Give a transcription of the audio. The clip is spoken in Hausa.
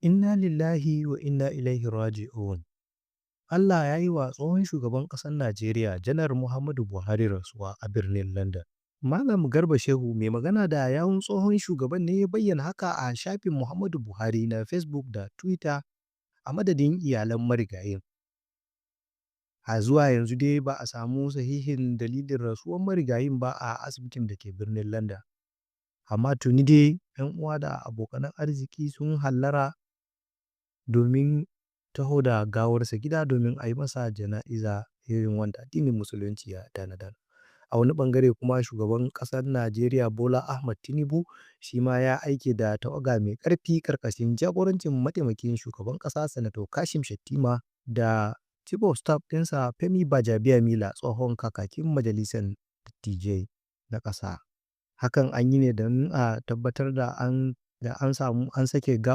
Inna lillahi wa inna ilaihi raji'un. Allah ya yi wa tsohon shugaban ƙasar Najeriya Janar Muhammadu Buhari rasuwa a birnin London. Malam Garba Shehu, mai magana da yawun tsohon shugaban, ne ya bayyana haka a shafin Muhammadu Buhari na Facebook da Twitter a madadin iyalan marigayin. A zuwa yanzu dai ba a samu sahihin dalilin rasuwar marigayin ba a asibitin da ke birnin London. Amma tuni dai 'yan uwa da abokanan arziki sun hallara domin taho da gawarsa gida domin a yi masa jana'iza irin wanda addinin Musulunci ya tanadar. A wani ɓangare kuma, shugaban ƙasar Najeriya Bola Ahmad Tinubu shi ma ya aike da tawaga mai ƙarfi ƙarƙashin jagorancin mataimakin shugaban ƙasa Sanato Kashim Shettima da Chief of Staff ɗinsa Femi Gbajabiamila, tsohon kakakin majalisar dattijai na ƙasa. Hakan an yi ne don a tabbatar da an samu an sake